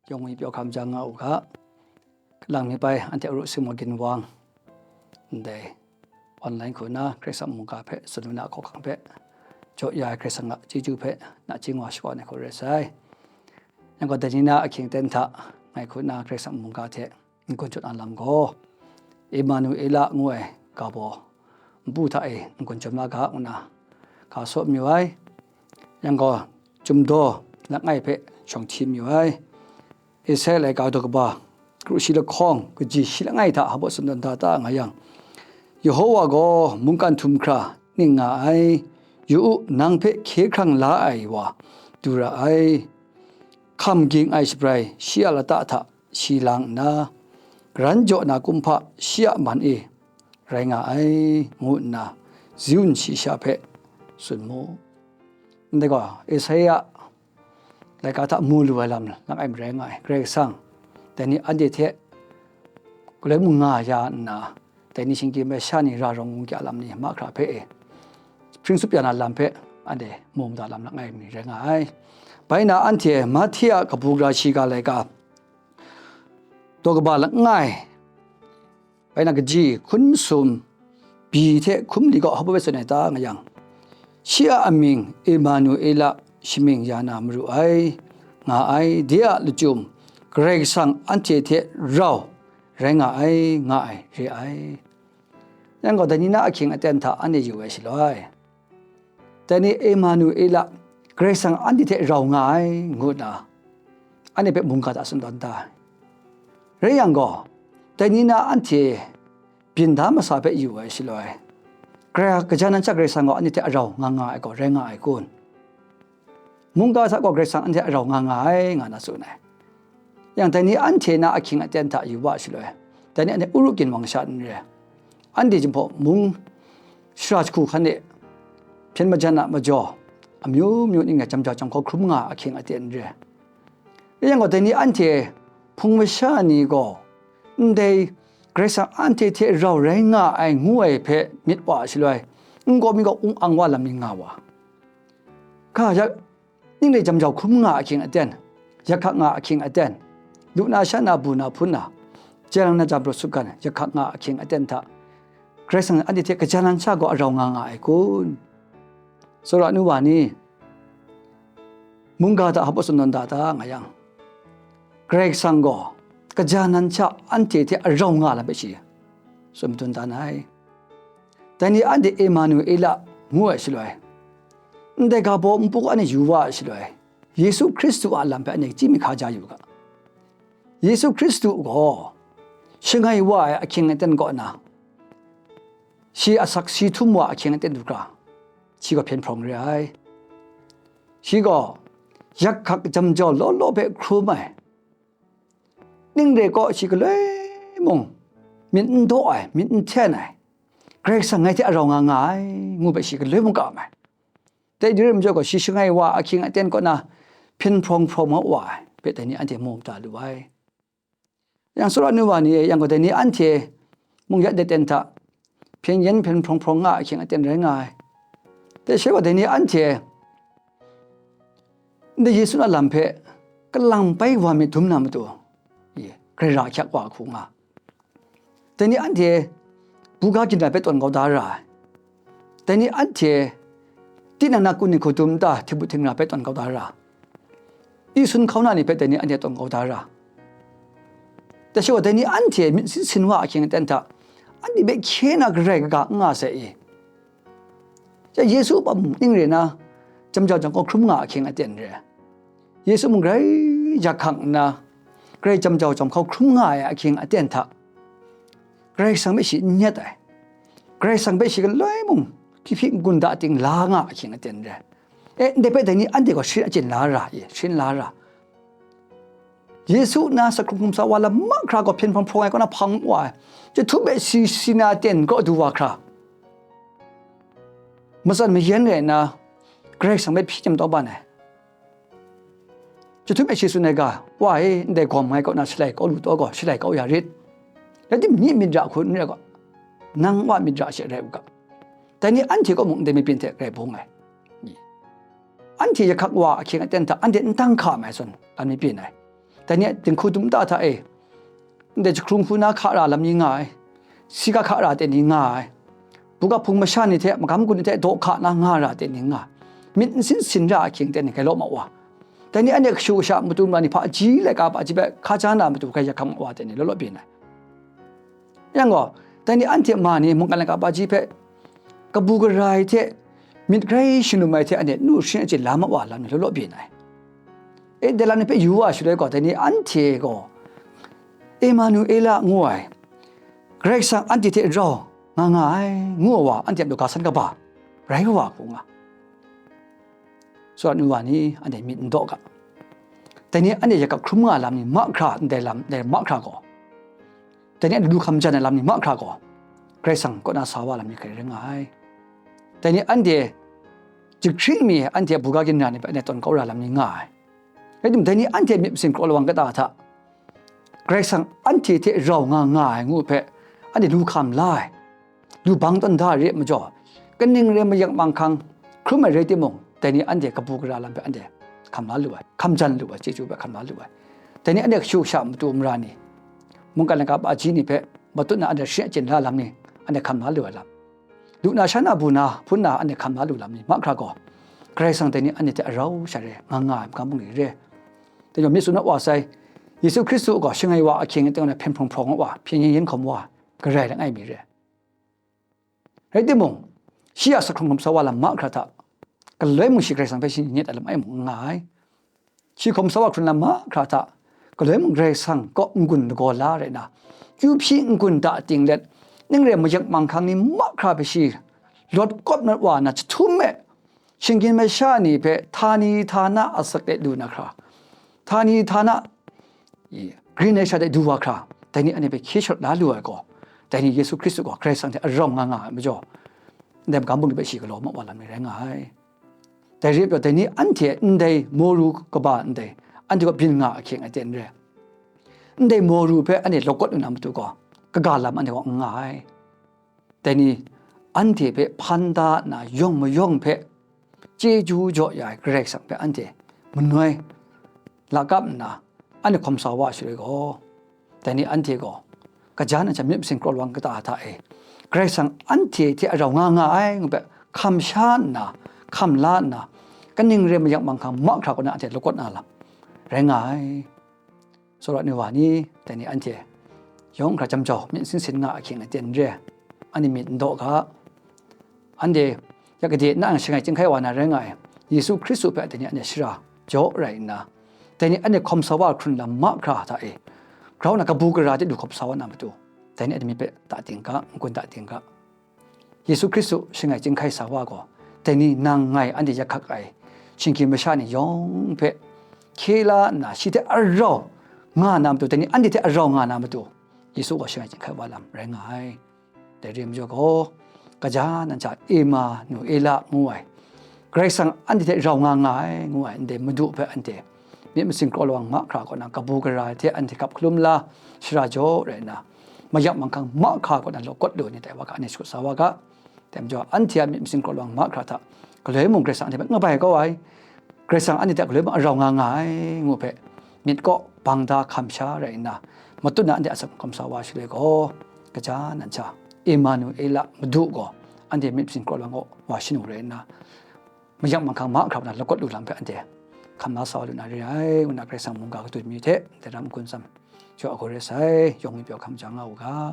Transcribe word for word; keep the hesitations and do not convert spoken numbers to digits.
yawng mi pyaw hkam jang nga u ga, kalang mi bai anhte aru singmawk ginwang ndai online hku na Karai Kasang mungga hpe tsun lu na hkawhkam hpe jaw ya ai Karai Kasang a chyeju hpe nachying wa shawa ai hku rai sai. Yang gaw, dai ni na ahkying aten hta ngai hku na Karai Kasang mungga hte n-gun jaw na lam gaw, Emanuela ngu ai ga baw npu hta e n-gun jaw na ga, ngu na ga saw mayu ai. Yang gaw, Chyum daw langai hpe shawng hti mayu ai. Esaia laika daw kaba kru shi lahkawng kaji shi langai hta hpa tsun dan da ta nga yang, Yehowa gaw mungkan htum hkra ning nga ai. Yu u, nang hpe hkye hkrang la ai wa du ra ai. Hkam ging ai shabrai shi a lata hta shi lang nna, garan jaw na kumhpa shi a man e rai nga ai, ngu nna Ziun shayi sha hpe tsun mu. Ndai gaw, Esaia laika hta mu lu ai lam langai mi rai nga ai. Karai Kasang, dai ni anhte hte galoi mung nga ya nna, dai ni shinggyim ai sha ni, ra rawng mungga lam ni mahkra hpe e hpring tsup ya na lam hpe anhte mu mada lam langai mi rai nga ai. Bai na anhte Mahte a kabu gara shiga laika daw kaba langai, bai na kaji hkun masum byi hte hkun mali kaw hpa bai tsun ai ta nga yang, shi a amying Emanuela shamying ya na maru ai, nga ai. De a lachyum, Karai Kasang anhte hte rau rai nga ai, nga ai re ai. Yang gaw, dai ni na ahkying aten hta anhte yu ai shaloi, dai ni Emanuela, Karai Kasang anhte hte rau nga ai, ngu nna anhte hpe mungga hta tsun tawn da. Rai yang gaw, dai ni na anhte byin da masa hpe yu ai shaloi, Karai, kaja nan sha Karai Kasang gaw anhte hte rau nga nga ai gaw, rai nga ai kun? Mungga hta gaw Karai Kasang anhte rau nga nga ai, nga na tsun ai. Yang dai ni anhte na ahkying aten hta yu wa shaloi, dai ni anhte Uru ginwang sha n re, anhte Jinghpaw mung shara jahku hkan e hpyen majan a majaw, amyu myu ning e jam jau jam hkau hkrum nga ahkying aten n re. Rai yang gaw, dai ni anhte hpung masha ni gaw ndai Karai Kasang anhte hte rau rai nga ai ngu ai hpe myit wa shaloi, n-gaw mi gaw ung ang wa lam ni nga wa, ga ya, ning re jam jau hkrum nga ahkying aten, yak hkak nga ahkying aten, lu na sha na, bu na hpun na, jai lang na jam pru sutgan yak hkak nga ahkying aten hta, Karai Kasang anhte hte kaja nan sha gaw rau nga nga ai kun? Tsawra nu wa ni, mungga hta hpa tsun tawn da ta nga yang, Karai Kasang gaw kaja nan sha anhte hte rau nga lam hpe shi tsun madun dan ai. Dai ni anhte Emanuela ngu ai shaloi, ndai ga baw npu anhte yu wa ai shaloi, Yesu Hkristu a lam hpe anhte chyi mi hkaja yu ga. Yesu Hkristu gaw shangai wa ai ahkying aten kaw na, shi asak si htum wa ahkying aten du hkra, shi gaw hpyen hprawng re ai. Shi gaw yak hkak jam jau law law hpe hkrum ai. Ning re kaw shi galoi mung myit n daw ai, myit n hten ai, Karai Kasang ngai hte rau nga nga ai, ngu hpe shi galoi mung kam ai. Dai re ai majaw gaw, shi shangai wa ahkying aten kaw na hpyen hprawng hprawng mat wa ai hpe dai ni anhte mu mada lu ai. Yang tsawra nu wa ni e, yang gaw, dai ni anhte mung ya de ten hta hpyen yen hpyen hprawng hprawng nga ahkying aten rai nga ai. Dai she gaw, dai ni anhte ndai Yesu a lam hpe kalang bai wa myit dum na matu, ye, grai ra ahkyak wa hku nga. Dai ni anhte buga ginra hpe tawn kau da ra ai. Dai ni anhte tinang na kun ni hku dum nta htingbu htingra hpe tawn kau da ra. Isun hkauna ni hpe dai ni anhte tawn kau da ra. Dai shi gaw, dai ni anhte myit sin sin wa ahkying aten hta, anhte hpe hkye na garai kaga n nga sai i? Ya, Yesu a ning re na, jam jau jam hkau hkrum nga ahkying aten re. Yesu mung grai yak hkak nna, grai jam jau jam hkau hkrum nga ai ahkying aten hta, Karai Kasang hpe shi n nyet ai. Karai Kasang hpe shi galoi mung hpyi hpyi n-gun da ting la nga ahkying aten re. E, ndai hpe dai ni anhte gaw sharin achyin la ra, e, sharin la ra. Yesu na sak hkrung hkrung sa wa lam mahkra gaw hpyen hprawng hprawng ai kaw na hpang wa ai. Chyahtum e si, si na ten kaw du wa hkra, matsan mayan rai nna, Karai Kasang hpe hpyi chyam tawng ban ai. Chyahtum e shi tsun ai ga, Wa e, ndai gawm ngai kaw na shalai kau lu taw gaw, shalai kau ya rit. Rai timung, nye myit ra hku n rai gaw, nang wa myit ra she rai u ga. Dai ni anhte kaw mung ndai myit byin hte grai bung ai. Anhte yak hkak wa ahkying aten hta anhte n dang hka mai tsun, lam myit byin ai. Dai ni a dinghku dum ta hta e, ndai jahkrung hku na hka ra lam ni nga ai, sika hka ra ten ni nga ai, buga hpung masha ni hte magam gun ni hte daw hka na nga ra ten ni nga ai, myit nsin sin ra ahkying ten ni grai law ma wa, dai ni anhte kashu kasha matu mara ni hpaji laika hpaji hpe hkaja na matu grai yak hkam ma wa ten ni law law byin ai. Yang gaw, dai ni anhte ma ni mungkan laika hpaji hpe kabu gara ai hte myit grai shanum ai hte anhte nu sharin achyin la ma wa lam ni law law byin ai. E, dai lam ni hpe yu wa shaloi gaw, dai ni anhte gaw Emanuela ngu ai, Karai Kasang anhte hte rau nga nga ai, ngu ai wa, anhte a matu ga san kaba rai wa hku nga. Tsawra nu wa ni, anhte myit n daw ga. Dai ni anhte yak hkrum nga lam ni mahkra ndai lam, ndai mahkra gaw, dai ni anhte lu hkam jan ai lam ni mahkra gaw, Karai Kasang kaw na sa wa lam ni hkrai rai nga ai. Dai ni anhte jahkring mi anhte a buga ginra ni hpe anhte tawn kau ra lam ni nga ai. Rai timung, dai ni anhte myit masin kraw lawang kata hta, Karai Kasang anhte hte rau nga nga ai ngu hpe, anhte lu hkam la ai, lu bang tawn da ai re ai majaw, kaning rai mayak manghkang hkrum ai rai timung, dai ni anhte kabu gara lam hpe anhte hkam la lu ai, hkam jan lu ai, chyeju hpe hkam la lu ai. Dai ni anhte kashu kasha matu mara ni, mungkan laika hpaji ni hpe matut na anhte sharin achyin la lam ni, anhte hkam la lu ai lam, lu na sha na bu na hpun na anhte hkam la lu lam ni mahkra gaw, Karai Kasang dai ni anhte hte arau sha re, nga nga ai magam bungli re. Dai majaw myit tsun na wa sai, Yesu Hkristu gaw shangai wa ahkying teng na hpyen hprawng hprawng wa, hpyen yen yen hkawm wa, garai langai mi re. Rai timung, shi a sa hkrung hkawm sa wa lam mahkra hta, galoi mung shi Karai Kasang hpe shi nyet ai lam ai mung n nga ai. Shi hkawm sa wa hkrun lam mahkra hta, galoi mung Karai Kasang kaw n-gun lagaw la rai nna, kyu hpyi n-gun da ting let, ning rai mayak manghkang ni mahkra hpe shi lawt kawt mat wa nna, jahtum e shinggyim masha ni hpe htani htana asak de lu na hkra, htani htana i, grin ai sha de du wa hkra, dai ni anhte hpe hkye sharawt la lu ai gaw, dai ni Yesu Hkristu gaw Karai Kasang hte arau nga nga ai majaw, ndai magam bungli hpe shi galaw ma wa lam ni rai nga ai. Dai re ai majaw, dai ni anhte ndai moru kaba ndai, anhte gaw byin nga ahkying aten re. Ndai moru hpe anhte lawkawt lu na matu gaw, kaga lam anhte gaw n nga ai. Dai ni anhte hpe hpan da nna yawng mayawng hpe chyeju jaw ya ai Karai Kasang hpe anhte manoi lakap nna, anhte hkawm sa wa shaloi gaw, dai ni anhte gaw kaja nan sha myit masin kraw lawang kata hta e, Karai Kasang anhte hte arau nga nga ai ngu hpe hkam sha nna, hkam la nna, kaning rai mayak manghkang mahkra kaw na anhte lawkawt na lam rai nga ai. Tsawra nu wa ni, dai ni anhte yawng hkra jam jau, myit sin sin nga ahkying aten re, anhte myit n daw ga. Anhte ya gade na shangai chyinghkai wa na rai nga ai, Yesu Hkristu hpe dai ni anhte shara jaw rai nna, dai ni anhte hkawm sa wa hkrun lam mahkra hta e, grau na kabu gara de lu hkawm sa wa na matu, dai ni anhte myit hpe ta ting ga, n-gun ta ting ga. Yesu Hkristu shangai chyinghkai sa wa gaw, dai ni nang ngai anhte yak hkak ai shinggyim masha ni yawng hpe hkye la nna, shi hte arau nga na matu, dai ni anhte hte arau nga na matu, Yesu gaw shangai chyinghkai wa lam rai nga ai. Dai re ai majaw gaw, kaja nan sha Emanuela ngu ai, Karai Kasang anhte hte rau nga nga ai ngu ai ndai Madu hpe anhte myit masin kraw lawang mahkra kaw na, kabu gara hte anhte hkap hkalum la, shara jaw rai nna, mayak manghkang mahkra kaw na lawkawt lu ai ni tai wa ga, anhte shakut sa wa ga. Dai majaw, anhte a myit masin kraw lawang mahkra hta, galoi mung Karai Kasang anhte hpe n kabai kau ai, Karai Kasang anhte hte galoi mung arau nga nga ai ngu hpe, myit kaw bang da hkam sha rai nna, matut na anhte asak hkawm sa wa shaloi gaw, kaja nan sha Emanuela Madu gaw anhte myit masin kraw lawang kaw wa shanu rai nna, mayak manghkang mahkra kaw na lawkawt lu lam hpe anhte hkam la sa wa lu na re ai, ngu na Karai Kasang mungga katut mi hte dai ram n-gun tsam, jaw agaw rai sai, yawng mi pyaw hkam ja nga u ga.